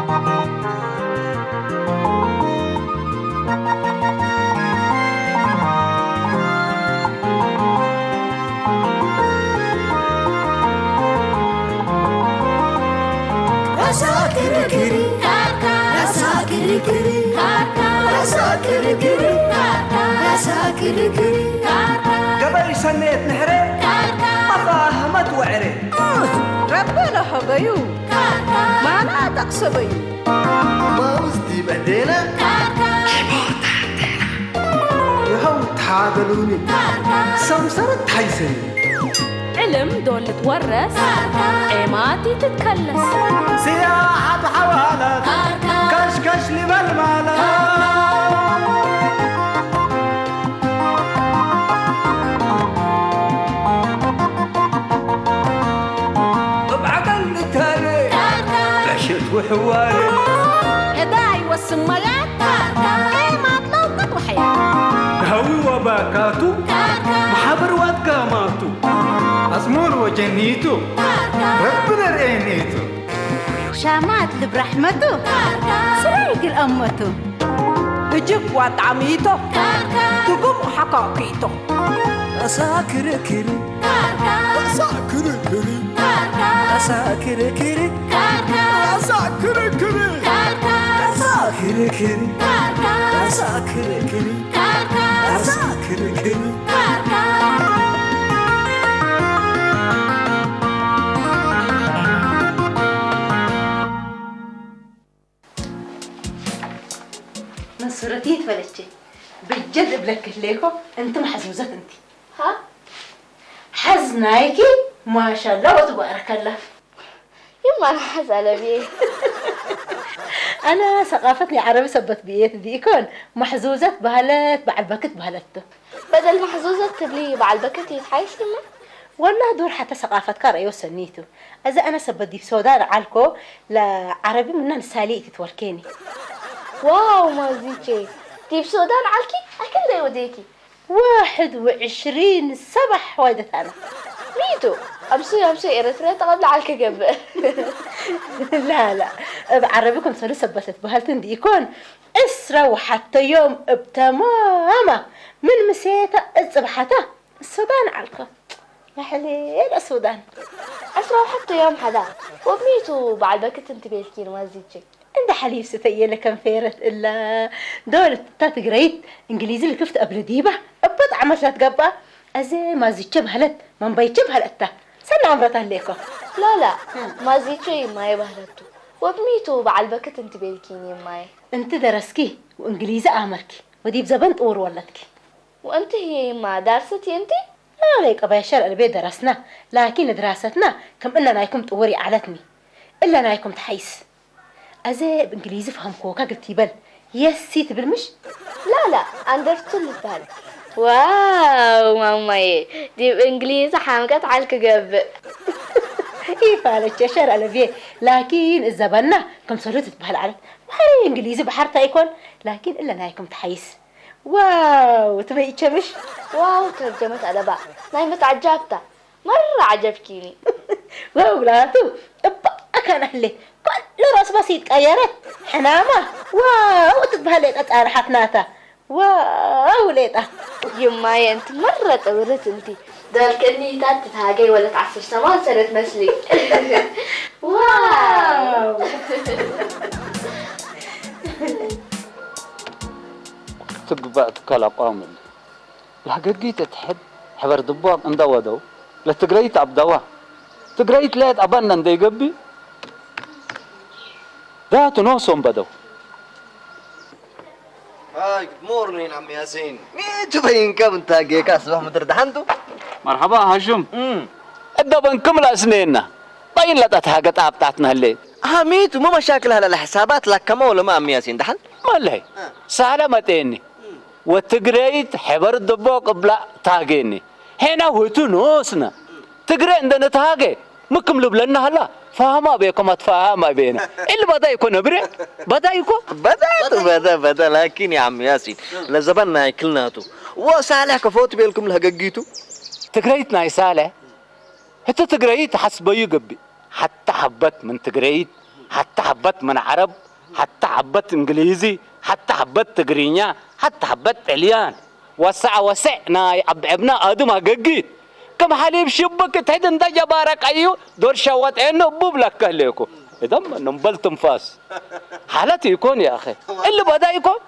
ራሳ ክርክር፣ ራሳ ክርክር፣ ራሳ ክርክር፣ ራሳ ክርክር። ገበይ ሰሜት ንሕረ፣ ኣኻ ህመት ወዕረ። ረበለ ሀበዩ፣ ማና ጠቕሰበዩ። ማውዝ ዲበ ዴና፣ ይኸው ተሓገሉኒ፣ ሰምሰረት ሓይሰኒ። ዕልም ዶ ልትወረስ፣ ዔማት ትትከለስ። ስያ ሓብ ሓዋላት፣ ከሽከሽ ልበል ማለት። እብ ዓቀል ንታለ፣ ዕሽት ውሕዋረ። እዳ ኣይወስን መያት፣ ዔማት ለውቀት ወሕያ። ሃዊ ወባካቱ፣ መሓብር ዋትጋማቱ። ኣጽሙር ወጀኒቱ፣ ረቢ ነርኤኒቱ። ሻማት ልብ ራሕመቱ፣ ስራይ ግል ኣመቱ። እጅግ ዋጣሚቶ፣ ትጉም ሓካኪቶ። ራሳ ክርክር፣ ራሳ ክርክር፣ ራሳ ክርክር፣ ራሳ ክርክር፣ ራሳ ክርክር፣ ራሳ ክርክር፣ ራሳ ክርክር። መሰረትየት ፈለቼ ብጀድ እብለኪ ህሌኮ እንቲ ማሕዙዘት እንቲ ሃ ሓዝናይኪ ማሻላ ወትጓረከላ ይማን ሓዛለብየ ኣነ ሰቃፈት ናይ ዓረቢ ሰበት ብየት ዲኢኮን ማሕዙዘት ባህለት በዓል በክት ባህለቱ በደል ማሕዙዘት ትብሊ በዓል በክት ይትሓይስ ድማ ወላህ ዱር ሓተ ሰቃፈትካ ረእዮ ሰኒቱ። እዚ ኣነ ሰበት ዲብ ሶዳን ዓልኮ ለዓረቢ ምናን ሳሊ ኢትትወልኬኒ። ዋው ማዚቼ ዲብ ሶዳን ዓልኪ ኣክንደይ ወዴኪ? ዋሕድ ወዕሽሪን ሰባሕ ዋይደት ኣነ። ሚቱ ኣምሱ ኣምሱ ኤረትርያ ተቐብለ ዓልኪ ገብእ። ላላ እብ ዓረቢ ከምሰሉ ሰበተት በሃልቲ እንዲኢኮን ዕስራ ወሓተዮም እብ ተማማ ምን ምሴታ እጽብሓታ ሶዳን ዓልኮ። ማሕሌለ ሱዳን። ዕስራ ወሓተ ዮም ሓዳ ወብኒቱ በዓል በክት እንት ቤልኪን ማዚቼ። እንደ ሓሊብ ስተየለ ከንፌረት እላ ዶለት እታ ትግረይት እንግሊዝ ልክፍት እብለ ዲባ እበጥ ዓመት ላትገባ ኣዘ ማዚቼ ባህለት መንባይቼ ባህለታ ሰና ኣምረት ኣሌኮ። ላላ ማዚቼ ይማየ ባህለቱ ወብኒቱ በዓል በክት እንት ቤልኪን ይማየ። እንት ደረስኪ ወእንግሊዝ ኣመርኪ ወዲብ ዘበን ጥውር ወለትኪ። ወእንቲ ህዬ ይማ ዳርሰት የንቲ? لا لا يا قبايا الشرع البيت درسنا لكن دراستنا كم إلا نايكم طوري علتني إلا نايكم تحيس أزي بإنجليزي فهمكوكا قلت يبل يسي تبل مش؟ لا لا أندرتون البال. واو ماماي دي بإنجليزي حامقة تعال كقب. إيه فعلت يا شرع البيت لكن الزبنة كم صلوت تبهل علت وحري إنجليزي بحر تايكون لكن إلا نايكم تحيس. ዋው ትበይቸ ምሽ? ዋው ተርጀመት ኣለባ ናይ መትዓጃብታ መራ ዓጀብኪኒ። ዋው ብላቱ እባ ኣካን ኣህሌ ኩሉ ራስ ባስ ይትቀየረት ሕናማ ዋው ትትበሃል ሌጣ ጻርሓት ናታ ዋው ሌጣ ይማየ እንቲ መረ ጥብርት እንቲ ذلك إني تاتت هاجي ولا تعصر سما سنة مسلي. واو. ትግባእ ትካል ኣቋምል። ለህገጊት እትሕድ ሕበር ድቧቕ እንዳ ወደው ለትግረይት ኣብዳዋ። ትግረይት ለየት ኣባና እንደይገቢ ዳቱ ኖሶም በደው። Hi, good morning, عم ياسين. ميتو بين كم انت جيكا صباح مدر دحنتو؟ مرحبا هاشم. امم. الدبن كم الاسنينا؟ بين لا تتهاجت ابتعتنا هالليل. ها ميتو ما مشاكل هلا الحسابات لك كما ولا ما عم ياسين دحن؟ ما لهي. سهلة ما تيني. وتقريت حبر الدبوق بلا تاجيني. ሄና ውህቱ ንኡስነ ትግረ እንደነተሃገ ምክም ልብለና ሃላ ፈሃማ ቤኮም ኣትፈሃማ ቤና ኢል ባዳ ይኮ ነብረ ባዳ ይኮ بدأت بدأ بدأ لكن يا عم ياسين لزبننا كلناتو وصالح كفوت بيلكم لهججيتو ትግረይት ናይ ሳለ ህቲ ትግረይት ሓስበዩ ገብእ ሓታ ሓበት ምን ትግረይት ሓታ ሓበት ምን ዓረብ፣ ሓታ ሓበት እንግሊዚ፣ ሓታ ሓበት ትግርኛ፣ ሓታ ሓበት ጥልያን። ወሳዕ ወስዕ ናይ ኣብ ዕብና ኣድም ኣገጊት። ከም ሓሊብ ሽብክ ትሕድ እንተ ጀባረ ቀዩ ዶር ሸወጥ ኤኖ ቡብ ለከ ህሌኩ። እደም ነምበል ትንፋስ። ሓለት ይኮን ያኸ። እሊ በዳ ይኮን?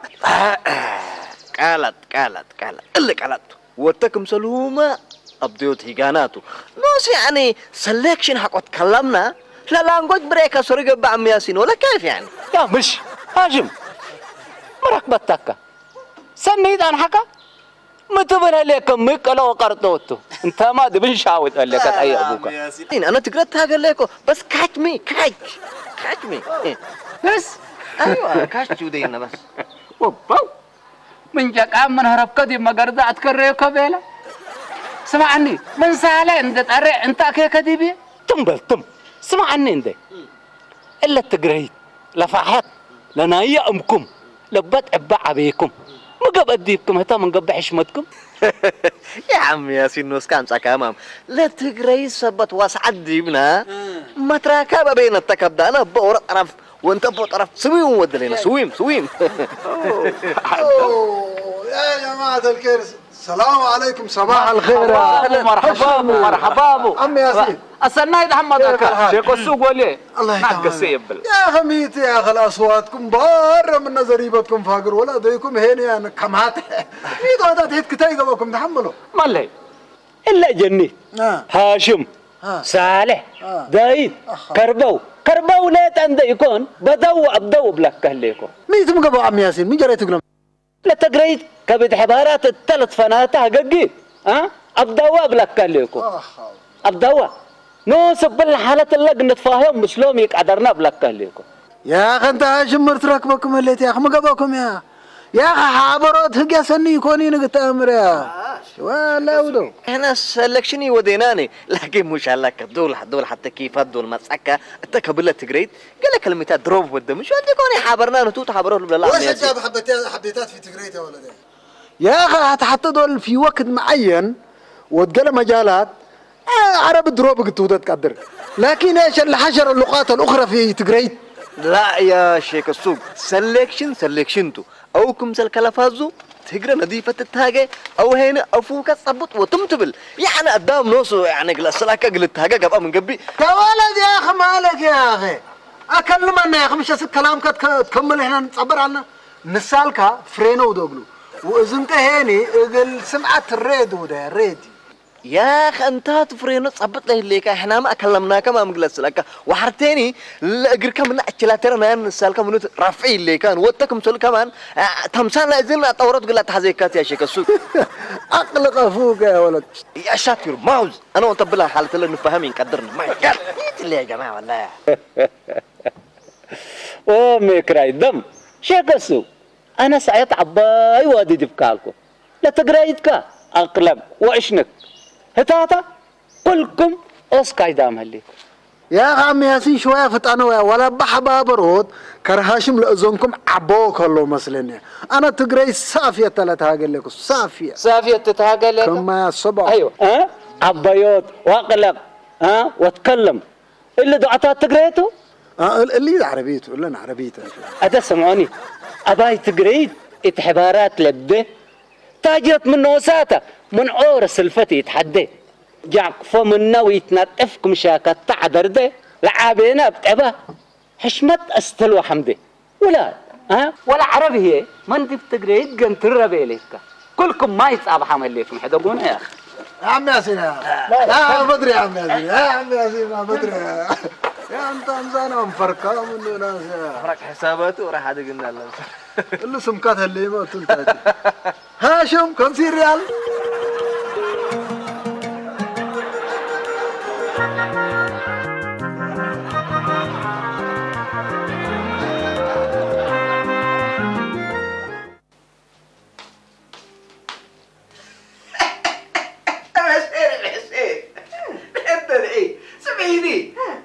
ቃላት፣ ቃላት፣ ቃላት። እሊ ቃላት። ወተ ክምሰልሁመ ኣብደዮት ሂጋናቱ። ኖስ ያኒ ሰሌክሽን ሓቆት ከላምና ለላንጎጅ ብሬከ ሶሪ ገብዕ ሚያሲን ወለ ከይፍ ያኒ? ያ ምሽ ሃሽም መረክበታካ ሰነይት ኣንሓካ ምትብል ህሌከ ምቀሎ ቀርጦቱ እንተማ ድብን ሻውጥ ህሌከ ጠየቁካ። أنا تقرأت حاجة ليكو بس catch me catch catch me بس أيوة catch you دينا بس. ወባው ምን ጀቃ ምን ሀረብከ ዲብ መገርዛ ኣትከረዮ ከቤለ። ስማዕኒ ምን ሳለ እንደ ጠሬ እንታ ኬከ ዲብ ትም በል ትም። ስማዕኒ እንደ እለ ትግረይት ለፋሐት ለናየ እምኩም ለበት ዕበ ዓበይኩም ምግብ እዲብኩም ህተ ምን ገብእ ሕሽመትኩም። يا عم ياسين نوسكا أمسك أمام لا تقري سبت واسعد ديبنا متراكا بين التكب ده أنا بورا طرف وانت بو طرف سويم ودلينا سويم سويم. أوه، يا جماعة الخير، السلام عليكم، صباح الخير. مرحبا بو، مرحبا بو، مرحبا بو. عم ياسين. السنايد أحمد كيف أكا. الحال؟ شيخ السوق ولي؟ الله يتمم. ناقص يبل. يا أخي ميت يا أخي، الأصواتكم بارة من زريبتكم فاقر ولا ديكم هين يعني كمات. ميت هذا تهت كتاي قبلكم تحملوا. ما لي. إلا جني. آه. هاشم. آه. ሳልሕ፣ ዳዊት፣ ከርበው፣ ከርበው ሌጣ እንደ ይኮን በደው ኣብደው እብለካ ህሌኮ። ሚትም ገቦ ዓም ያሲን ምን ጀረይ ትግሎም? ለተግረይት ከብድ ሕባራት እተለት ፈናታ ህገጊ፣ አ? ኣብዳዋ እብለካ ህሌኮ። ኣብዳዋ። ኖ ስብል ሓለት ለግ ንትፋህዮም ምስሎም ይቃደርና እብለካ ህሌኮ። ያኸ እንተ ሽምር ትረክበኩም ህሌት ያኽ ምገበኩም ያ። ያኸ ሓበሮት ህግ ያሰኒ ይኮኒ ንግተአምር ያ። ወላ ውዶ። إحنا سلكشني وديناني لكن مش هلاك دول دول حتى كيف دول مسكة انت كبلة تجريت قال لك كلمتها دروب ودم شو عندي كوني حابرنا نتو تحابروا بلا ولا شجع بحبتي حبيتات في تجريت يا ولدي. يا أخي، حتى دول في وقت معين وتقلى مجالات، آه، عرب دروب قد تودت قدر. لكن إيش الحشرة اللقاط الأخرى في تقريت؟ لا يا شيخ السوق، سلكشن سلكشن تو. أو كم سل كلفازو، تقرا نظيفة التاجة، أو هنا أفوك صبط وتم تبل. يعني قدام نوصو، يعني قل السلاكة قل التاجة قبل من قبي. يا ولد يا أخي، مالك يا أخي؟ أكلمنا يا أخي، مش أسك كلام كت-، كت-، تكمل إحنا نصبر عنا. ንሳልካ ፍሬኖ ውደግሉ ወእዝንቀ ሄኒ እግል ስምዓት ሬድ ውደ ሬድ። يا أخي أنت تفرينو ጸብጥ ለይሌካ إحنا ما أكلمناك ما مقلس لك وحرتيني لأجرك من أجلاتنا نسالك منو رافعي ليكان وتكم سل كمان تمسال إذن أطورت قلت حزيكات يا شيخ السوق. أقلق أفوك يا ولد. يا شاطر ماوز أنا وأنت بلا حالة اللي نفهمين قدرنا ما يقال. يا جماعة والله. ኦ ሜክራይ ደም ሸገሱ ኣነስ ኣየት ዓባይ ዋዲ ድብካልኩ ለትግራይትካ ኣቅለም ወእሽንክ ህታታ ኩልኩም ኦስካይ ዳም ህሊኩ። يا أخي عم ياسين شوية فطانة ويا ولا بحبابروت كرهاشم لأذنكم عبوك الله مسلني. أنا تقري صافية تلات هاقل لكم صافية. صافية تتهاقل لكم؟ كما يا الصبح. أيوة. أه؟ عبايوت وأقلم. أه؟ واتكلم. እሊ ዶዕታት ትግረየቱ? አ፣ እል-፣ እሊ ዓረቢቱ፣ እለን ዓረቢት። ኣደ ስምዖኒ፣ ኣባይ ትግረይት እቲ ሕባራት ለብደ፣ ታጀት ምን ወሳታ፣ ምን ዖረ ስልፈት ይትሓደ፣ ጃቅፎ ምነው ይትናጠፍ ክምሻካታ ዓደርደ፣ ለዓቤነ ኣብ ጠባ፣ ሕሽመት ኣስተልዋ ሓምደ። ولا، ها؟ ولا عربي هي، من دي بتقري يتقن ترى بيلك. كلكم ما يتصاب حمل ليكم، حدا قونا يا أخي. يا عم ياسين يا. لا، لا، بدري يا عم ياسين. يا عم ياسين، ما بدري. يا أنت أمزانا مفرقة من ناس يا. فرق حساباته وراح هذا قلنا له. اللي سمكات اللي ما تنتهي. هاشم، خمسين ريال. ስምዒኒ፣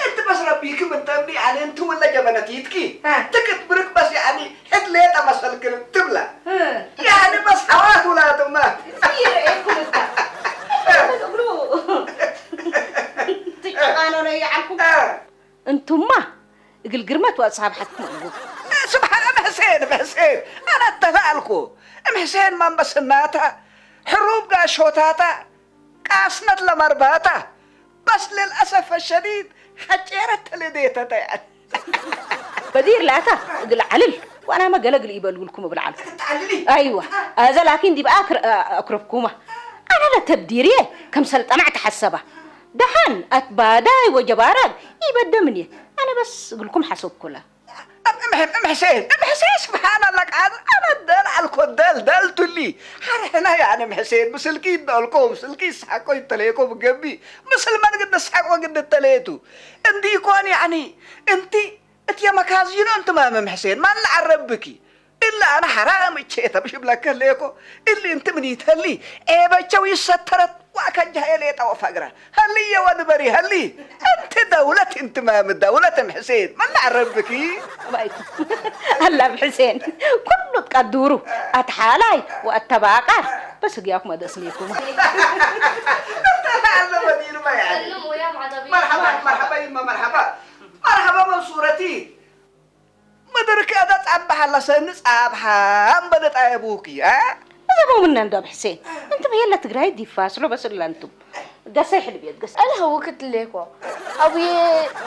እቲ በስ ረቢኪ ምንተኒ ኣነ እንት ውለ ጀበነት ይትኪ፣ ትክት ብርክ በስ ያኒ ሕድ ሌጠ መሰልክን ትብላ። ያኒ በስ ሓዋት ውላትማ። ይርኤኩም እታ። እግሩ ትጨቃኖ ነው ይዓልኩም። እንቱማ እግል ግርመ ሳብሓትኩም ኣለዎ። ስብሓን እም ሕሴን፣ እም ሕሴን፣ ኣነ እተላኣልኩ። እም ሕሴን ማንበስናታ፣ ሕሩብ ጋሾታታ፣ ቃስነት ለመርባታ፣ በስ ልልአሰፈ ሸዲድ፣ ሐጨረት ተለዴተተ። በዲር ላታ እግል ዓልል፣ ዋና መገለግል ይበልጉልኩም እብል ዓልኩ። ትዓልሊ? ኣይዋ፣ ኣዘ ላኪን ዲብኣ ኣክር-፣ ኣክረብኩማ። ኣነ ለተብዲርየ ከም ሰልጠና ተሐሰባ። ደሓን ኣትባዳይ ወጀባራግ ይበደምን እየ። ኣነ በስ እግልኩም ሐሰብኩላ። እም-፣ እም-፣ እም-፣ እም-፣ ሕሴን፣ እም-፣ ሕሴን፣ ስብሓን ኣላ ቃድር፣ ኣነ ደል ኣልኮ ደል፣ ደል ቱሊ። ሓረ ሕና ያነ እም-፣ ሕሴን፣ ብስልኪ ይደልኮ፣ ብስልኪ ይስሓቆ ይተለየኮ ብገቢ፣ ምስል መን ግድ ስሓቆ ግድ ተለየቱ። እንዲ ይኮን ያኒ፣ እንቲ፣ እቲ የመካዝይኖ እንቲ ማመም ሕሴን፣ ማን ለዓረብኪ? እላ ኣነ ሓራም እቼ ተምሽ ብለከ ሌኮ፣ እሊ እንቲ ምን ይተሊ፣ ኤበቸው ይሰተረት፣ ዋከጃ የሌጣ ወፋግራ። ሀልየ ወንበሪ ሀሊ። እንቲ ደውለት እንቲ ማም ደውለት እም ሕሴን፣ መላ ዓረብኪ። ባይኩም። ኣላ እም ሕሴን፣ ኩሉ ትቀድሩ፣ ኣትሓላይ ወኣተባቃር፣ በስ ህግያኩም ኣደስኒኩም። ኣለ መዲሩ ማይ ዓሊ። ሰልም ወያ ማዕደቢ። መርሐባ፣ መርሐባ ይማ፣ መርሐባ። መርሐባ መንሱረቲ። ምድር ከእደ ጻባሕ ኣላ ሰኒ ጻብሓ እምበለጥ ኣየቡኪ፣ አ? እዘቦምና እንዶ ኣብ ሕሴን። እንቱም የለ ትግራይ ዲፋ ስሎ በስላ እንቱም። ገሰ ይሕልብ የት ገሰ። أنا هوكت ليكو. أبوي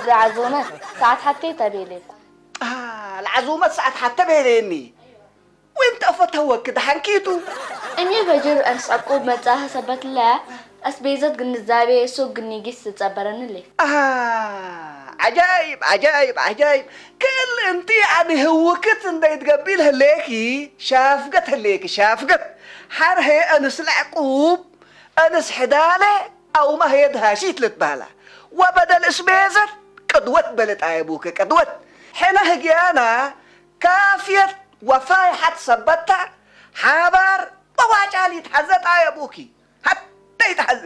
العزومة ساعات حتى تبيليكو. አ፣ ለዓዙመት ሰዓት ሓተ ቤለኒ። ወይም ተፈተወክ ደሓንኪቱ። እኔ በጅር እምስ ዕቁብ መጻህ ሰበት ለ ኣስቤዘት ግንዛቤ ሱግ ግኒጊስ ዝጸበረኒ ሌ። ኣሃ፣ ዓጃይብ፣ ዓጃይብ፣ ዓጃይብ። ክል እንቲ ኣነ ህውክት እንደይትገቢ ልህሌኪ፣ ሻፍገት ህሌኪ፣ ሻፍገት። ሓር ሄ ኣንስ ለዕቁብ፣ ኣንስ ሕዳለ፣ ኣውማ ሄ ድሃሺት ልትባላ። ወበደል እስቤዘት ቅድወት በለጣ የቡከ ቅድወት። ሕነ ህግያና ካፍየት ወፋይ ሓት ሰበታ ሓባር በዋጫል ይትሓዘጣ የቡኪ። ሓተይ ተሓዘ።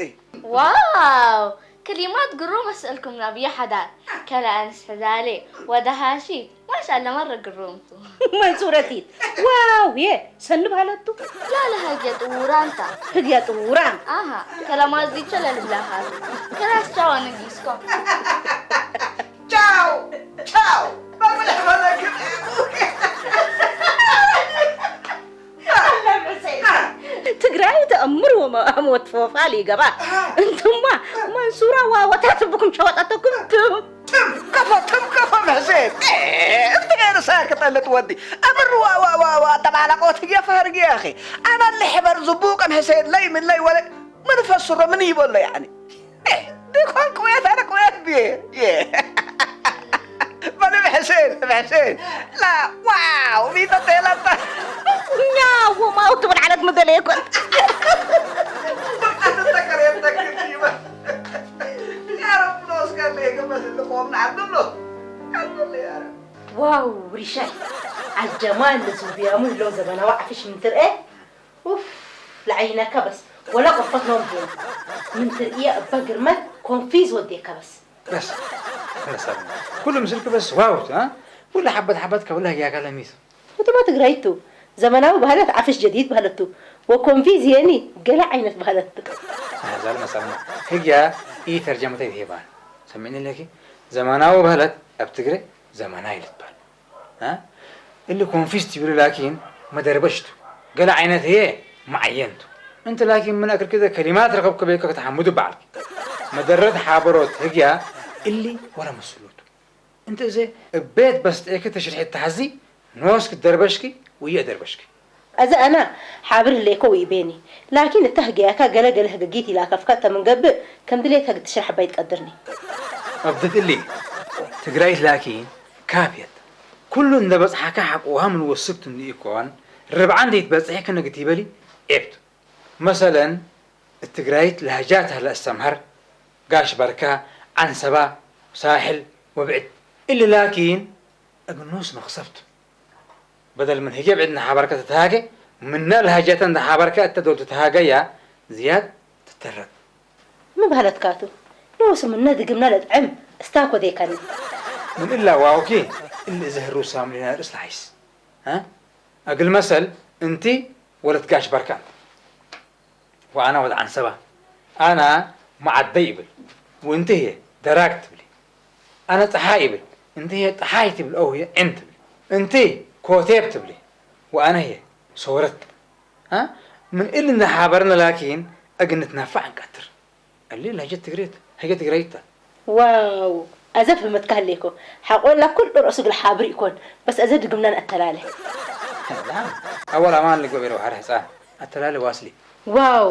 ዋው! ክሊማት ግሩም መስእልኩም ናብየ ሓዳር። ከለ ኣንስ ሕዛሌ ወደሃሺ ማሻ ለመረ ግሩምቱ። መንሱረቲት ዋው የ ሰኒ ባህለቱ። ላለ ህግየ ጥውራንታ። ህግየ ጥውራን። ኣሃ ከለማዚቸ ለልብላኻሉ። ከላስ ቻው ኣነጊስኮ። ቻው ቻው በብልሕ በለክም ትግራይ ተኣምር ወመ-፣ ወትፎፋል ይገባ። እንትማ መንሱራ ዋወታት ብኩም ሸወጠተኩም ትም። ትም ከፈ ትም ከፈ መሕሴን። እንቲ ገይርሳ ክጠልጥ ወዲ። እምር ዋ ዋ ዋ ዋ ተባላቆት የፋርግ ያኺ። ኣና ልሕበር ዝቡቅ መሕሴን ለይ ምን ለይ ወለ ምን ፈስሮ ምን ይበሎ ያኒ። ዲኮን ቅውየት ኣነ ቅውየት ብየ። በል ብሕሴን ብሕሴን ላ ዋው ቢተ ቴለታ። ኛው ማው ትብል ዓለት ምደለ ይኮን። ዋው ሪሻይ ኣጀማል ዝብያሙ ለው ዘበናዊ ዓፍሽ ምትርኤ ኡፍ ለዓይነካ በስ ወላ ቆርቆት ነው ምሄን ምን ትርእየ እባ ግርመት ኮንፊዝ ወዴካ በስ። በስ በስ ኩሉ ምስልክ በስ ዋው አ ኩሉ ሓበት ሓበት ከብላ ያካ ለሚስ። እቱማ ትግራይቱ ዘመናዊ ባህለት ዓፍሽ ጀዲድ ባህለቱ ወኮንፊዝ የኒ ገለ ዓይነት ባህለቱ። ዛል መሰልና ህግያ ኢ ተርጀመተ ይሄባል ሰሚኒ ለኪ ዘመናዊ ባህለት ኣብ ትግረ ዘመናዊ ልትባል እ? እሊ ኮንፊስት ይብሉ ላኪን መደርበሽቱ ገለ ዓይነት ህየ መዓየንቱ። እንተ ላኪን ምን ኣክርክዘ ከሊማት ረኸብኩ ቤከ ከተሓምዱ በዓልኪ። መደረት ሓበሮት ህግያ እሊ ወረ መስሉቱ። እንተ እዘ እቤት በስጤኪ ተሽርሒት ተሓዚ ኖስክ ደርበሽኪ ውየ ደርበሽኪ። ኣዘ ኣና ሓብር ሌኮ ውይ ቤኒ ላኪን እታ ህግያካ ገለ ገለ ህግጊት ኢላከፍካ እተ ምንገብእ ከም ድሌት ህግ ትሽራሕ ባይ ትቀድርኒ። ኣብደት እሊ ትግራይት ላኪን ካፍየት ኩሉ እንደ በጽሓካ ሓቁሃ ምን ወስብት እንዲ ኢኮን ርብዓ እንደ ይትበጽሒ ክነግት ይበሊ ኤብት መሰለን እትግራይት ለህጃት ህለ እስተምሃር ጋሽ በርካ ዓንሰባ ሳሕል ወብዕድ እሊ ላኪን እግኑስ መክሰብት በደል ምን ህየ ብዕድ ንሓበርከ ተተሃገ ምነ ለህጃተ እንደ ሓበርከ እተ ዶል ተተሃገያ ዝያድ ትተረብ። ምን ባህለትካቱ ንኡስ ምነ ድግምና ለጥዕም እስታኮ ዴከኒ። ምን እላ ዋውኪ እሊ እዘህሩ ሳምሊና ርእስ ለሓይስ እ? እግል መሰል እንቲ ወለት ጋሽ በርካ ወኣና ወድ ዓንሰባ ኣና መዓደይ እብል ወእንቲ ህየ ደራግ ትብሊ ኣነ ጸሓይ እብል እንተ ጸሓይ ትብል፣ ኦ፣ ዒን ትብል። እንተ ኮቴብ ትብሊ፣ ወኣነ ህየ ሰውረት። አ? ምን እል እንደ ሓበርነ ላኪን እግንት ናፋዕ እንቀትር። እሊ ለጀት ትግሬት፣ ሄጀ ትግረይታ። ዋው! ኣዘ ፍህመትካ ህሌኮ። ሓቆላ ኩሉ ርእሱ ግል ሓብር ይኮን። በስ ኣዘ ድግምናን ኣተላለ። ሰላም። ኣወል ኣማን ልግበ ቤረ ባሕሪ ሕፃን። ኣተላለ ዋስሊ። ዋው!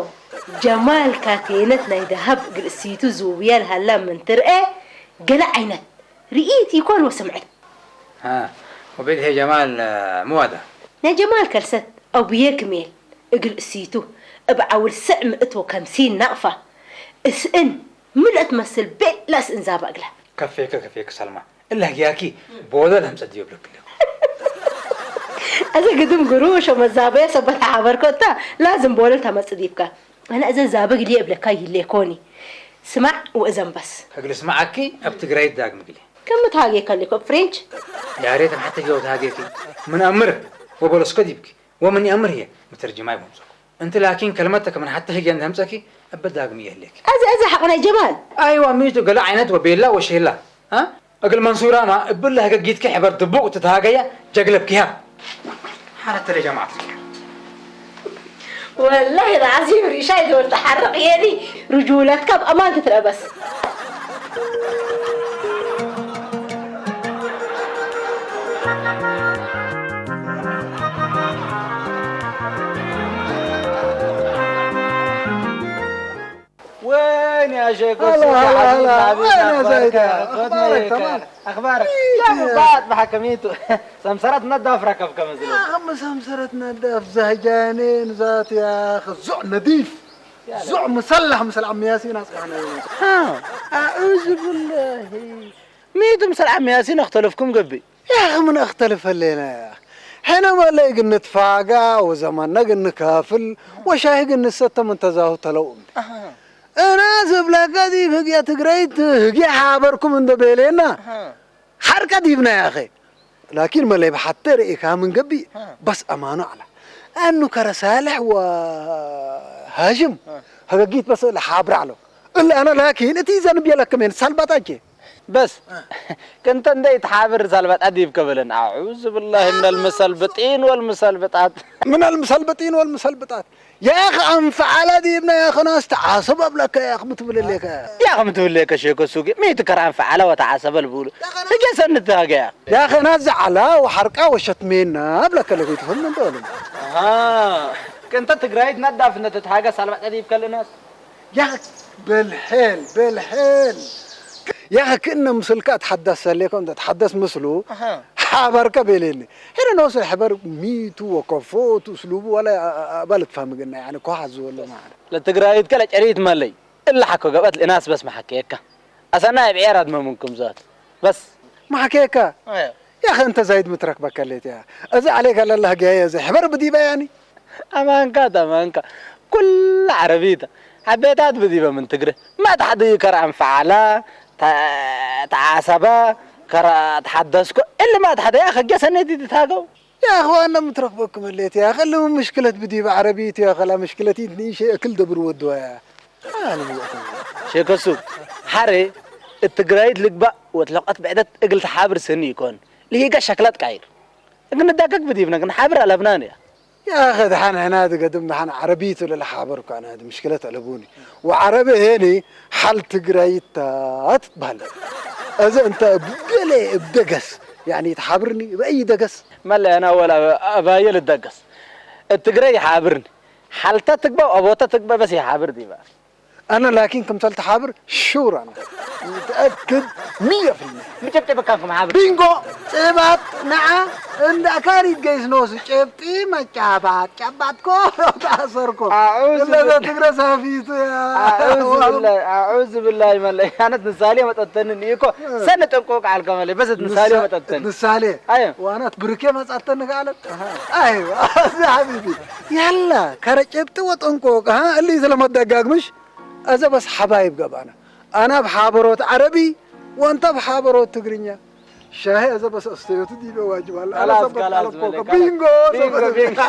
ጀማል ካቴነት ናይ ደሃብ እግል እሲቱ ዝውብያ ልሃላ ምን ትርኤ? ገለ ዓይነት ርኢት ይኮን ወስምዕት? ها، وبيد هي جمال، آه، موادة. ናይ ጀማል ከልሰት ኣቡየ ክሜል እግል እሲቱ እብ ዓውል ስዕ ምእት ወከምሲን ናቕፋ እስእን ምልእት መስል ቤላ እስእን ዛባ እግላ። ከፌከ፣ ከፌከ ሰልማ። እላ ህግያኪ ቦለ ለምጸ ድዮ ብለክ ኣለኩ። ኣዘ ግድም ግሩሾ መዛበየ ሰበት ሓበርኮ እታ ላዝም ቦለል ተመጽእ ዲብካ። ኣነ እዘ ዛበ ግልየ እብለካ ይህሌኮኒ። ስማዕ ወእዘን በስ። ከግል ስማዓኪ ኣብ ትግራይ ዳግም ግልየ። ከም ትሃጌ ከሊኮ ፍሬንች። ያሬት ኣም ሓተ ጊዜ ተሃጌኪ። ምን ኣምር ወበለስኮ ዲብኪ። ወምን ኣምር እየ ምትርጅማይ ወምጸኩ። እንቲ ላኪን ከልመተ ከምን ሓተ ህግየ እንደ ህምጸኪ እበ ዳግም እየ ህሌኪ። ኣዘ፣ ኣዘ ሓቕ ናይ ጀማል። ኣይዋ ሚቱ ገለ ዓይነት ወቤላ ወሼላ። አ? እግል መንሱራማ እብለ ህገጊትኪ ሕበር ድቡቕ ትትሃገያ ጀግለብኪሃ። ሓረተ ለጀማዓት። ወላሂ ለዓዚም ሪሻይ ዝወል ተሓርቕ የኒ ርጁለትካ ብኣማን ትትረበስ። وين يا شيخ هلا، السوق يا هلا، حبيبنا، هلا. حبيبنا، وين يا أخبارك زيد يا يا أخبارك؟ أخبارك؟ يا أخي، بعد ما حكميته. سمسرة نداف ركب كما زلمة. يا أخي، سمسرة نداف زهجانين ذات يا أخي. الزع نظيف. يا زع لك. مسلح مثل عم ياسين أصبحنا اليوم. ها، أعوذ بالله. ميت مثل عم ياسين اختلفكم قبي. يا أخي، من أختلف الليلة يا أخي. حينما لا يقول نتفاقى وزماننا قل نكافل وشاهي قل نستة من تزاهو تلو أمدي. أها. أنا زبلا قديم هقيا تقريت هقيا حابركم من دبيلينا. أها. حركة ديبنا يا أخي. لكن ما لي بحتى رئيكا من قبي ها. بس أمانة على أنه كرسالح وهاجم. ها. هقيت بس لحابر على. إلا أنا لكن إتي زن بيلك من سلبتك. بس. ها. كنت نديت حابر سلبت أديب كبلن. أعوذ بالله من المسلبطين والمسلبطات. من المسلبطين والمسلبطات. يا أخي أنفعل ديبنا يا أخي ناس تعصب أبلك يا أخي متبل لك. يا أخي متبل لك شيكو سوقي. ميت كران فعل وتعصب البول. يا أخي ناس هجا سنت هجا. يا أخي ناس زعلا وحرقة وشتمينا أبلك اللي كنت فهمنا دول. آه. كنت تقرأي تندف إن تتهاجى سالفة أديب كل الناس. يا أخي بالحيل، بالحيل. يا أخي كأنه مسلكة تحدث لك، أنت تحدث مثله. أها. حبر كبيليني. هنا نوصل حبر ميتو وكفوت أسلوبه ولا أبالت فهم قلنا، يعني، كو حزو ولا ما عارف. لتقرأي يتكلم جريت مالي. إلا حكو قبت الإناس بس محكيكا. أصلنا بعيار هاد ما ممكن زاد. بس. محكيكا. أيوة. يا أخي أنت زايد مترك بكليت يا. أزا عليك على الله جاي زي حبر بديبة يعني. ኣማንካ፣ ኣማንካ። ኩላ ዓረቢታ። ሓቤታት ብዲበ ምን ትግረ። ማት ሓደ ከረ ኣንፈዓላ፣ ተ-፣ ተዓሰበ፣ ከረ ተሓደስኮ። እሊ ማት ሓደ ያ ኸገ ሰነዲ ትታገው። يا أخوان، لم تركبكم الليت يا أخي، اللي من مشكلة بديبة عربية يا أخي، لا مشكلة نيشة أكل دبر ودوايا. أنا مو أكل. ሸከሱ፣ ሓረ፣ እትግራይት ልግባእ ወትለቐት ብዕደት እግል ተሓብር ስኒ ይኮን። ልሂጋ ሸክላት ቃይር። እግን ዳከክ ብዲብና ግን ሓብር ኣለብናን እያ። يا أخي دحان هنا دي قدم دحان عربيته للحابر كان هذه مشكلة ألبوني. وعربي هني حال تقريتات بهلا. إذا أنت بقلي بدقس، يعني تحابرني بأي دقس. ملا أنا ولا أبايل الدقس. التقري حابرني. حالتا تقبى وأبوتا تقبى بس يحابر دي بقى. أنا لكن كم تلت حابر شور أنا. متأكد مية في المية. ምጨብጨብ ካንኩም ሓብር። ቢንጎ! ጭባጥ ንዓ እንዳ ካሪት ገይስ ኖስ ጨብጢ መጫባት ጨባጥኮ ተኣሰርኮ። ኣዑዙ እለዘ ብላ-፣ ትግረ ሳፊቱ ያ። ኣዑዙ ብላሂ፣ ኣዑዙ ብላሂ መለይ። ኣነት ንሳሌ መጠተንን እኮ እ። ሰነ ጠንቆቅ ዓልከ መለይ። በስ ንሳሌ ንሳ-፣ መጠተን። ንሳሌ። ኣየ። ዋናት ብርኬ መጻተን ጋለት። ኣሃ። ኣይ፣ ኣዚ ሓቢቢ። ያላ፣ ከረ ጨብጢ ወጠንቆቅ፣ ሃ? እሊ ስለመደጋግምሽ። أزا بس حبايب قبانا. أنا بحابروت عربي، وأنت بحابروت تقرينيا. شاهي أزا بس أستيوت دي بواجب الله. أنا خلاص، سبت خلاص، على بوكا. ملك، خلاص. بينغو، بينغو، سبت. بينغو.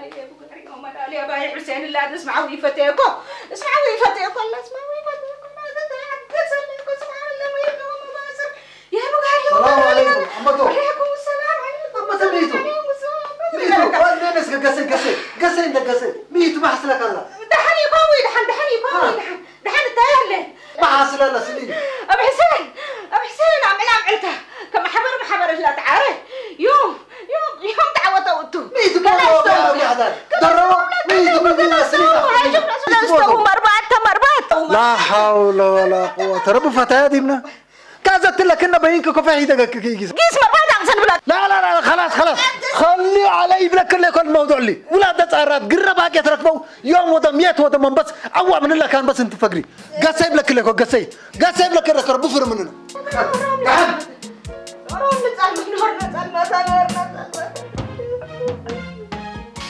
يا أبو قاري يا أم داليا باي حسين، لا تسمعوا يفتيكو، اسمعوا يفتيكو، لا اسمعوا يفتيكو، ما تتعكس لكم، اسمعوا لما يبقوا مباسر. يا أبو قاري يا أم السلام داليا. عليكم. عمتو. وعليكم السلام عليكم. عمتو ميتو. عليكم السلام. ميتو. قال لي نسك قسي، قسي. قسي انت قسي. ميتو ما حصلك الله. دحني قوي، دحن، دحني قوي، ها. دحن. دحن التايلة. ما حصل الله سنين. أبو حسين، أبو حسين، عم إلعب عيلته. كم حبر محبر إلا تعارف. يوم، يوم، يوم تعوض وقته. ميت ما كان هو يستوي. ما هذا. كان دروا. يستوي. ميت ما كان بينا يستوي. سنين. هاي شوف، شوف، ميت يستوي. ما هو. مربعة، مربعة. لا حول ولا قوة. رب فتاة ديمنا. كازت لك إنه بينك كفاح يدك كيس. قيس مربعة أحسن بلاد. لا، لا، لا، خلاص، خلاص. خلي علي بلك اللي كل موضوع لي. ولا ده صارت. قرب هاك يتركبوا. يوم وده ميت وده منبس. أول من الله كان بس أنت فقري. قاسي بلك اللي كل قاسي. قاسي بلك اللي كل بفر مننا. تعال.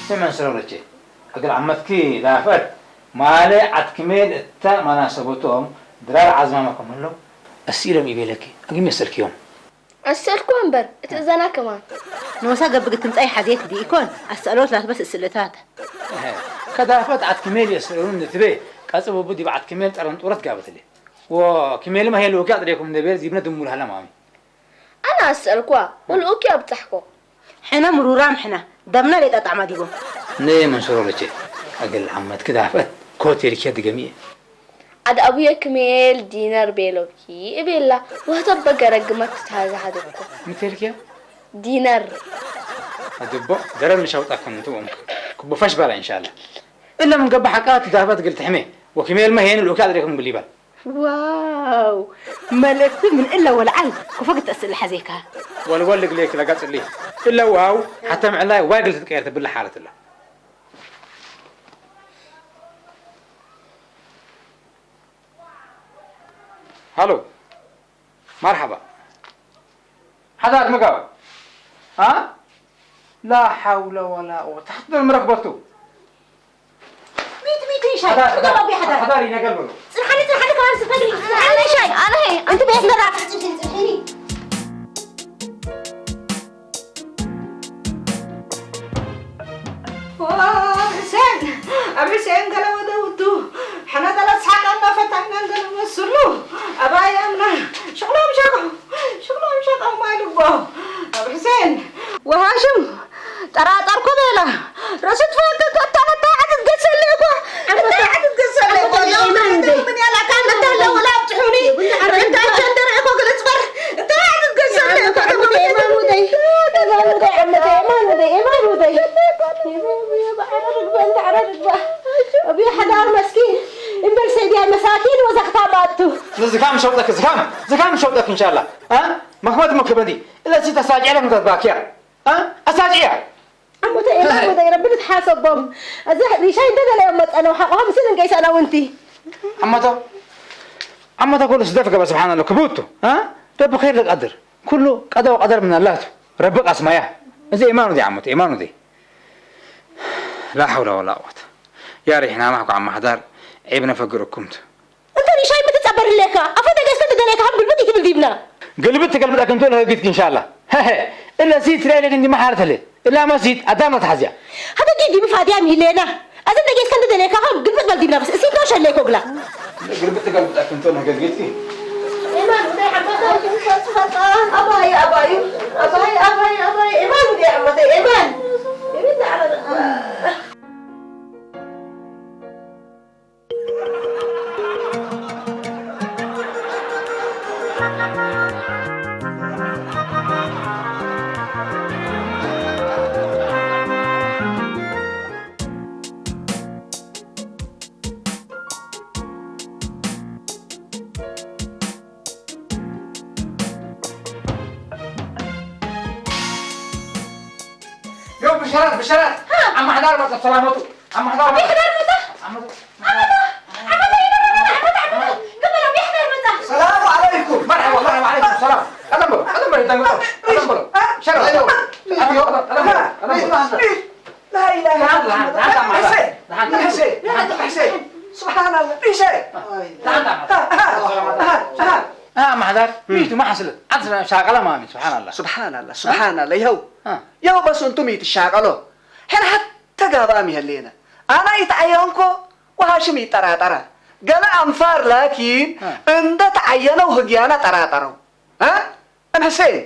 ስመን ስረውለቼ፣ እግል ዓመትኪ ዳፈት ማለ ዓትክሜል እታ መናሰቦቶም ድራር ዓዝማመ ከመሎ፣ እሲሎም ኢቤለኪ፣ እግም የሰርክዮም። ኣሰልኩ እምበር፣ እቲ እዘና ከማን። ንወሳ ገብግ ትምጻይ ሓዜት ዲ ኢኮን፣ ኣሰእሎት ላትበስ እስልታት። እሀ፣ ከዳፈት ዓትክሜል የስእሉን ንትቤ፣ ቀጽ ቡቡ ዲብ ዓትክሜል ጠረንጡረት ጋበትሌ። ወክሜልመ ሄልውኪ ኣጥሬኩም እንደ ቤል ዚብነ ድሙል ሀለ ማሚ። ኣነ ኣሰእልኳ፣ ወልኡኪ ኣብጻሕኮ። ሕነ ምሩራም ሕነ፣ ደምና ሌጣ ጣዕማ ዲቦ። ነ መንሰሮ ለቼ፣ እግል ዓመትኪ ዳፈት፣ ኮት የልኪ ድገሚ። ኣድ ኣቡየ ክሜል ዲነር ቤሎኪ እቤላ፣ ወህተ በገረ ግመት ትትሃዛሃደኮ። ምትልኪያ? ዲነር። ኣድቦ፣ ደረር ምሻውጣ ከምንትዎም። ክቡ ፈሽ ባላ ኢንሻላ። እለ ምን ገባ ሓቃ ትዳፈት ግል ትሕሜ፣ ወክሜልመ ሄን ልኡኪ ኣጥሬኩም ግሊባል። ዋው! መልእክቲ ምን እለ ወልዓል ክፈግት ተስእል ሓዜካ። ወልወል ልግሌክ ለጋጽሊ። እለ ዋው፣ ሓተ ምዕላይ ዋይ ግል ትትቀየር ትብል ሓለት እለ። ሃሎ። መርሓባ። ሓዳር ምጋብ። ኣ? ላ ሓውለ ወላ ቁወተ። ታሕት ደል ምረክበቱ። ሚት ሚት ይሻይ። ሓዳር፣ ሓዳር፣ ሓዳር ይነገር በሎ። ጽንሓኒ፣ ጽንሓኒ፣ ከማን ስፈሪ። ጽንሓኒ ይሻይ። ኣነ፣ ኣነ፣ ኣንቲ ቤት ነራ። ጽንሓኒ፣ ጽንሓኒ። ዋ፣ ኣብ ሕሴን፣ ኣብ ሕሴን ገለ ወደ ውዱ። ሕነ ገለ ስሓቃና ፈታና ገለ መስሉ። ኣባይ ኣምና፣ ሽቕሎም ሸቆ፣ ሽቕሎም ሸቆ ማይ ልቦ። ኣብ ሕሴን፣ ወሃሽም፣ ጠራጠርኩ ቤላ። ርእሱ ትፈክክ፣ እታ፣ እታ ዓዲ ትገሰለ እኮ። እታ ዓዲ ትገሰለ እኮ። ምን ያላ ካን እታ ለውላ ኣብጽሑኒ። እታ ቸንደር እኮ ግልጽ በር። እታ ዓዲ ትገሰለ እኮ። ኤማን ውደይ፣ ኤማን ውደይ፣ ዓመተ ኤማን ውደይ፣ ኤማን ውደይ። ኣቢ ሓዳር መስኪን። እምበል ሰይድያ መሳኪን ወዘኽታ ማቱ። ዝካም ሸውጠክ፣ ዝካም፣ ዝካም ሸውጠክ ኢንሻላ። አ? መክመት መክበዲ። እለሲ ተሳጅዕለ ምተትባክያ። አ? ኣሳጅዕያ። ዓሞተ ኤላ ወደ ረቢ ንትሓሰቦም። እዚ ሪሻይ እንተ ደለዮም መጸነው ሓቆም ስን እንቀይሳና ውንቲ። ዓሞተ ዓሞተ ኩሉ ስደፍ ገባ ስብሓን ኣላ ክቡቱ። አ? ረቢ ኸይር ለቃድር። ኩሉ ቀዳ ወቀደር ምን ኣላቱ። ረቢ ቃስማያ። እዚ ኤማኑ ዲ ዓሞተ ኤማኑ ዲ። ላ ሓውላ ወላ ቁወተ። ያ ሪሕና ማሕኩ ዓማ ሓዳር ዒብነ ፈግር እኩምት። እንተ ሪሻይ ምትጸበር ህሌካ፣ ኣፈ ደገስከ እንተ ደሌካ፣ ሃብ ግልብጥ ይትብል ዲብና። ግልብጥ ትገልብጠክ እንቶ ለህግትክ ኢንሻላ። ሀሀ፣ እለ ሲት ትራይለክ እንዲ መሓረት ህሌ። እላ መሲት ኣዳም ተሓዝያ። ሃበ ዲ ዲብ ፋድያም ይሌና። ኣዘ ደገስከ እንተ ደሌካ፣ ሃብ ግልብጥ በል ዲብና በስ። እሲ እንቶ ሸሌኮ ግላ። ግልብጥ ትገልብጠክ እንቶ ለህግትክ። ኤማን፣ ወደ ሓባታ፣ ኣባይ፣ ኣባይ፣ ኣባይ፣ ኣባይ፣ ኣባይ፣ ኤማን፣ ወደ ሓባታ፣ ኤማን። ኤማን፣ ዮ ብሸራት ብሸራት። ዓማ ሓዳር መጸ ሰላመቱ። ዓማ ሓዳር መጸ። ሰላሙ ዓለይኩም። መርሓባ መርሓባ ዓለይኩም ሰላም። ቀደም በሉ ቀደም በሉ ይደንግጡ። ቀደም በሉ። ሸራት። ቀደም በሉ ቀደም በሉ። لا إله إلا الله. حسين، حسين، حسين. سبحان الله. حسين. ها، ها، ها، ها. ها، محضر. ميتو ما حصلت. عاد شاغلة ما ميت. سبحان الله. سبحان الله. سبحان الله. يهو. ها. يهو بس أنتم ميت شاغلة. هل حتى ጋባም ይህሌነ። ኣና ይትዓየንኮ ወሃሽም ይጠራጠራ። ገለ ኣንፋር ላኪን እ። እንደ ተዓየነው ህግያና ጠራጠረው። እ? እም ሕሴን፣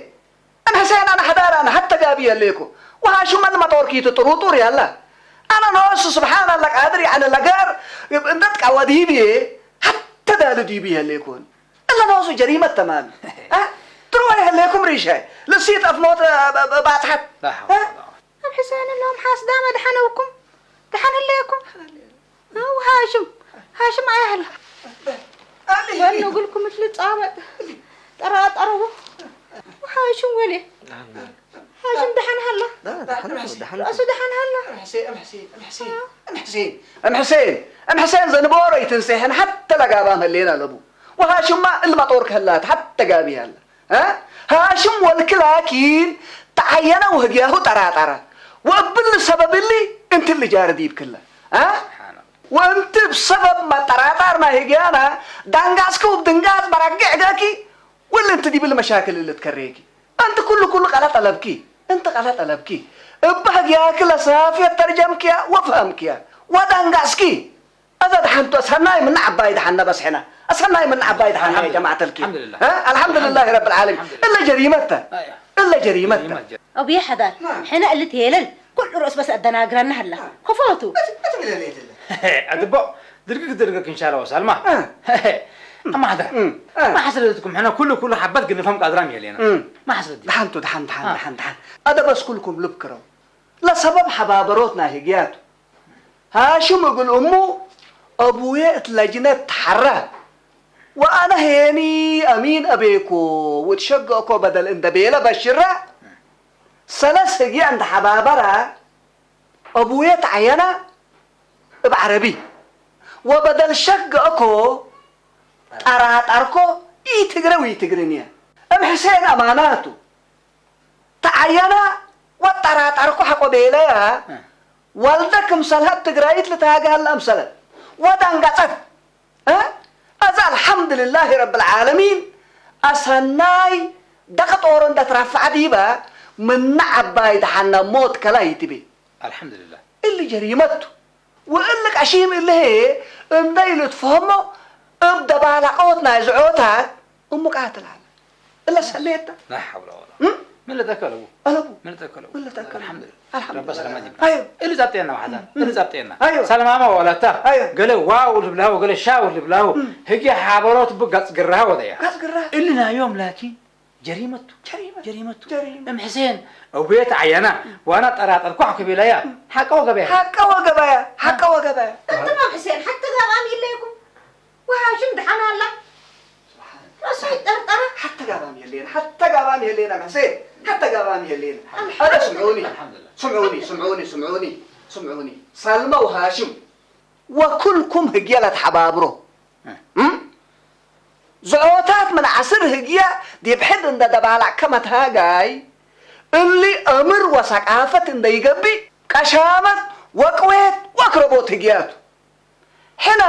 እም ሕሴን ኣና ሕዳር ኣና ሀተ ጋቢ የሌኮ። ወሃሽም ኣን መጦርኪ ትጥሩጡር ያላ። ኣና ኖሱ ስብሓን ኣላ ቃድር ያዕነ ለጋር እንደ ትቃወድ ይብዬ ሀተ ዳልድ ይብዬ የሌኮን። እለ ኖሱ ጀሪመት ተማሚ። እ? ትርዋ የሌኩም ሪሻይ። ልሲ ጠፍ ሞት እ፣ ብ- ብ- ባጽሓት። لا حول እ? ولا قوة. እም ሕሴን እሎም ሓስዳ መድሓነውኩም። ደሓን ህለየኩም። ሃሽም፣ ሃሽም ኣያህላ። ኣሊ። ወንጉልኩም እትልጻወጥ ጠራጠረዎ። ሃሽም ወሌ። ሃሽም ደሓን ሃላ። لا، دحن، دحن. ራሱ ደሓን ሃላ። እም ሕሴን፣ እም ሕሴን፣ እም ሕሴን። እም ሕሴን፣ እም ሕሴን ዘንቦሮ ይትንሴሕን ሓተ ለጋባም ህሌና ለቡ። ወሃሽማ እልማጦር ከላት ሓተ ጋቢ ያላ። እ? ሃሽም ወልክ ላኪን ተዓየነ ወህግያሁ ጠራጠረ። ወእብል ሰበብ እሊ እንት ልጃርድ ይብክለ። እ? ወእንት ብሰበብ መጠራጣር ናይ ህግያና ዳንጋጽኪ ውብ ድንጋጽ በራግዕ ገኪ ወል እንት ዲብል መሻክል ልትከሬኪ። እንት ኩሉ ኩሉ ቀለ ጠለብኪ። እንት ቀለ ጠለብኪ። እብ ህግያኪ ለሳፍየት ተርጀምክያ ወፍሀምክያ። ወዳንጋጽኪ። እዛ ደሓንቶ ሰናይ ምን ዓባይ ደሓና በስሕና። ሰናይ ምን ዓባይ ደሓና يا جماعة الكرام. الحمد لله. ها؟ الحمد لله رب العالمين. الحمد لله. إلا جريمتها. أيوة. إلا جريمتها. جريمة. أبو يا حدار، نعم. حنا اللي تهيلن، كل رؤوس بس أدناغرا نهلا. نعم. خفوتو. أت-، أتبلي ليه تلا؟ أدبو، درقك درقك إن شاء الله وسلمى. آه. أما حدا. مم. آه. ما حصلتكم، حنا كل، كل حبات قلنا فهم قادرام يلينا. مم. ما حصلت. دحنتو، دحن، دحن، آه. دحن، دحن. هذا بس كلكم لبكرو. ለሰበብ ሐባበሮት ናይ ህግያቱ። ሃሽም እግል እሙ፣ አቡዬ እት ለጅነት ተሐረ፣ ወአነ ሄኒ አሚን አቤኮ ወትሸገእኮ በደል እንደ ቤለ በሽረ፣ ሰለስ ህግየ እንደ ሐባበረ፣ አቡዬ ተዐየነ እብ ዐረቢ፣ ወበደል ሸገእኮ ጠራጠርኮ፣ ኢትግረ ወኢትግርንየ። እም ሕሴን አማናቱ፣ ተዓየነ ወጠራጠርኩ ሐቆ ቤለያ፣ እ። ወልደ ክምሰልሀ ትግራይት ልትሃገ ሀለ አምሰለት ወዳንጋጸት፣ እ? አዛ አልሐምድልላሂ ረብል ዓለሚን አሰናይ ደቅጦሮ እንደ ትረፈዐ ዲበ ምነ ዐባይ ደሓና ሞት ከላይ ትቤ። አልሐምድልላህ። እሊ ጀሪመቱ። ወእሊ ቀሺም እሊ ህዬ እንደ ኢልትፈህሞ እብ ደባላቆት ናይ ዝዖታት እሙ ቃትል ዐለ። እለ ሰሜተ። لا حول ولا قوة. እም? ምን ለተከለቡ? አለቡ። ምን ለተከለቡ? ምን ለተከለቡ? አልሐምዱሊላህ። አልሐምዱሊላህ። ረቢ ሰላማ ጅብና። አዮ። እሊ ዛብጤና ዋሕዳ። እም፣ እም። እሊ ዛብጤና። አዮ። ሰልማማ ወላታ። አዮ። ገለ ዋው ልብላሁ፣ ገለ ሻው ልብላሁ። እም። ህጌ ሓበሮት ብጋጽ ግራሃ ወደያ። ጋጽ ግራሃ። እሊ ናዮም ላኪን ጀሪመቱ። ጀሪመቱ። ጀሪመቱ። ጀሪመቱ። እም ሕሴን፣ እቤት ዓያና፣ ዋና ጠራጠርኩ ዓኩ ቤላያ። እም። ሓቀ ወገበያ። ሓቀ ወገበያ። ሓቀ ወገበያ። እንተማ ሕሴን፣ ሓቂ ጋር አሚን ለይኩም። ወሃሽም ደሓን ኣላ። ራሱ ይጠርጠረ። ሓተ ጋባም የሌና፣ ሓተ ጋባም የሌና፣ ሕሴን፣ ሓተ ጋባም የሌና። ኣልሓምዱሊላህ። ኣረ ስምዑኒ፣ ኣልሓምዱሊላህ። ስምዑኒ፣ ስምዑኒ፣ ስምዑኒ፣ ስምዑኒ። ሳልማ ወሃሽም ወኩልኩም ህግያ ለትሓባብሮ። እም? ዝዖታት ምን ዓስር ህግያ ዲብ ሕድ እንደ ደባላዕከ መትሃጋይ፣ እሊ እምር ወሰቃፈት እንደ ይገብእ፣ ቀሻመት ወቅዌት ወክረቦት ህግያቱ። ሕና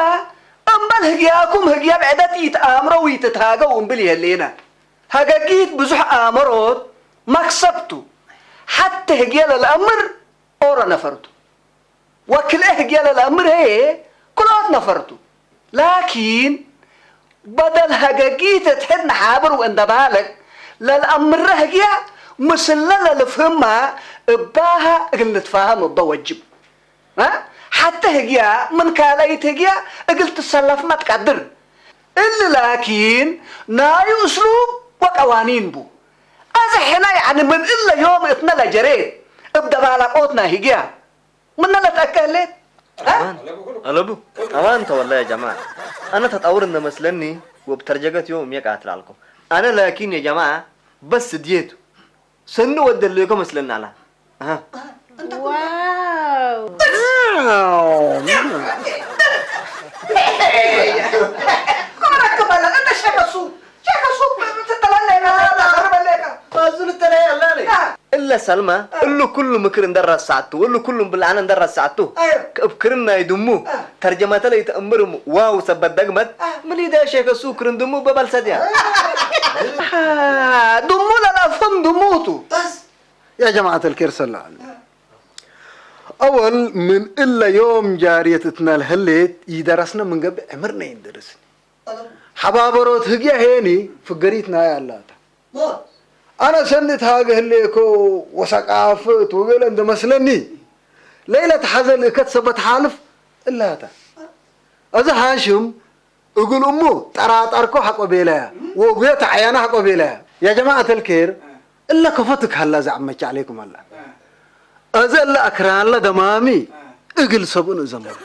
እምበል ህግያኩም ህግያ ብዕደት ኢትኣምሮ ወኢትትሃገው እምብል ይህሌና። ሀገጊት ብዙሕ ኣእመሮት መክሰብቱ። ሓቲ ህግየ ለልአምር ኦሮ ነፈርቱ። ወክልኤ ህግየ ለልአምር ህዬ ክልኦት ነፈርቱ። ላኪን በደል ሀገጊት እት ሕድ ነሓብር ወእንደ ባልግ ለልአምረ ህግያ ምስለ ለልፍህማ እባሃ እግል ንትፋሃም እበ ወጅብ። እ? ሓቲ ህግያ ምን ካልአይት ህግያ እግል ትሰለፍመ ትቀድር። እሊ ላኪን ናዩ እስሉብ ወቀዋኒን ቡ። አዚ ሕነ ያዕኒ ምን እለ ዮም እትነ ለጀሬት እብ ደባላቆት ናይ ህግያ ምነ ለትአከ ህሌት። እ? አማን አለቡ አማን ተወላ ያ ጀማዓ። አነ ተጣውር እንደ መስለኒ ወብ ተርጀገት ዮም የቃትል አልኮ። አነ ላኪን ያ ጀማዓ በስ ድየቱ ሰኒ ወደለይኮ መስለኒ አላ። አሃ። ዋው። እለ ሰልመ፣ እሉ ኩሉ ምክር እንደረሳቱ፣ እሉ ኩሉ ብልዓነ እንደረሳቱ፣ አዮ። እብ ክርን ናይ ድሙ፣ አ። ተርጀመተ ለይተእምር እሙ፣ ዋው ሰበት ደግመት፣ አ። ምን ኢደ ሼከ ሱ ክርን ድሙ በበልሰድያ። አ። ድሙ ለለፍም ድሙ ቱ። በስ። يا جماعة الكير صلوا على النبي. أول من إلا يوم جارية اتنا الهليت يدرسنا من قبل عمرنا يندرسني. حبابروت هجيا هيني فقريتنا يا الله. ኣነ ሰንት ሃገ ህሌኮ ወሳቃፍት ወገለ እንደ መስለኒ ለይለት ሓዘን እከት ሰበት ሓልፍ እላታ። እዚ ሃሽም እግል እሙ ጠራጣርኮ ሓቆ ቤላያ ወጉዮ ተዓያና ሓቆ ቤላያ። يا جماعة الخير እለ ከፈት ካላ زعمك عليكم الله. እዚ እለ ኣክራንለ ደማሚ እግል ሰብኡን እዘመሩ።